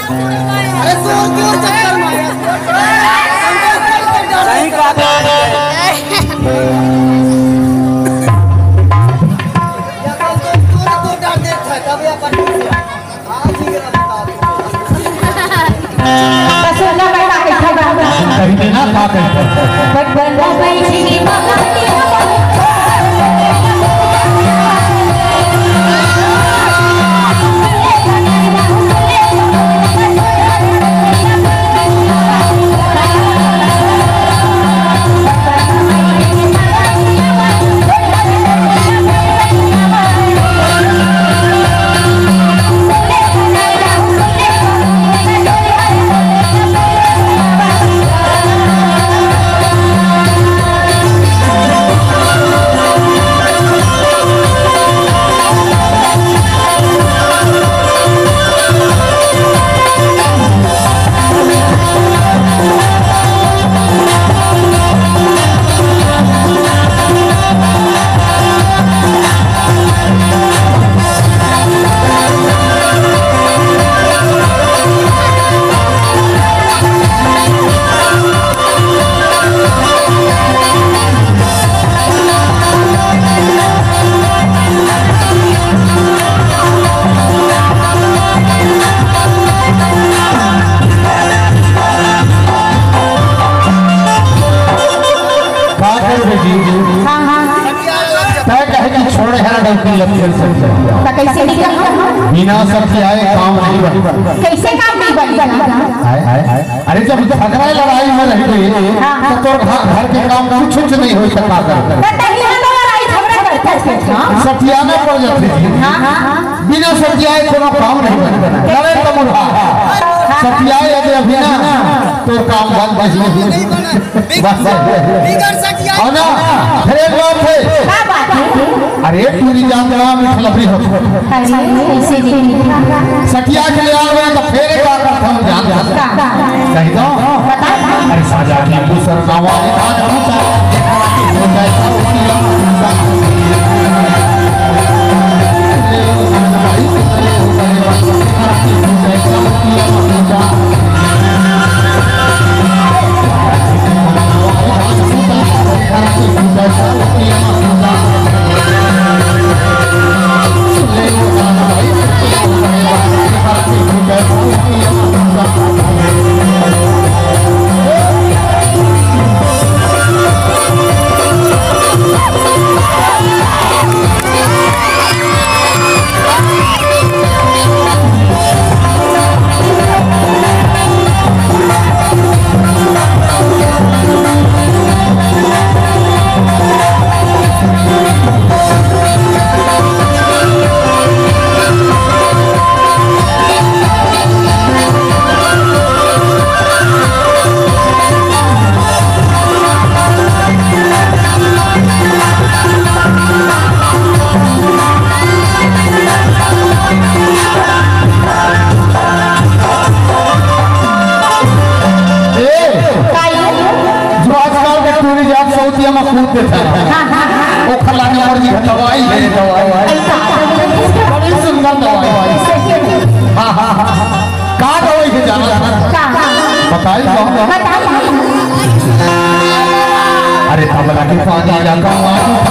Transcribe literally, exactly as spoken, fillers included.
अरे जोर, जोर चक्कर मारे। सही कहा। या तो जोर, जोर, जोर डाल देता है, तब या पर हाँ, ठीक है, बता दो। बस उनका बेटा कैसा बा? कहीं देना था, कहीं। बट बंदा भाई जी की बात। का करबे जी? हाँ, हाँ। तय कहे कि छोड़े हर गलती लग फिर से। तो कैसे निकल? बिना सठियाए काम नहीं बने। कैसे काम नहीं बनेगा? आए, आए, आए। अरे, जब झगड़ा लड़ाई में रह गए, हाँ, हाँ। तो तोर घर, घर के काम कुछ, कुछ नहीं होई, तो का करबे? तो तभी हम लोग लड़ाई झगड़ा करते थे। हाँ। सठियाना पड़ जाते जी। हाँ, हाँ, हाँ। बिना सठियाए कोनो काम नहीं बने। लड़े तो मुर्गा। सठियाए यदि अभी ना, तो काम बंद नहीं। बस, बस। बिगड़ सठियाए। और ना, फिर एक बात है। क्या बात है? अरे, टूरी जात का मीठ लफड़ी हो। अरे, ऐसे नहीं। सठिया के ले आ गए तो फिर एक बात हम जान सकते हैं। का? कही तो। बता। अरे, साजा की दूसर का वाली बात होता है। ए, का ये? जो आजकल के टूरी जात सौतिया में कूद देता है। हाँ, हाँ, हाँ। वो खलाने और जी दवाई है, दवाई। ऐसा। बड़ी सुंदर दवाई। सही है। हाँ, हाँ, हाँ, हाँ। का दवाई है जाना? का? बताई तो। बताई। अरे तबला के पानी लगा।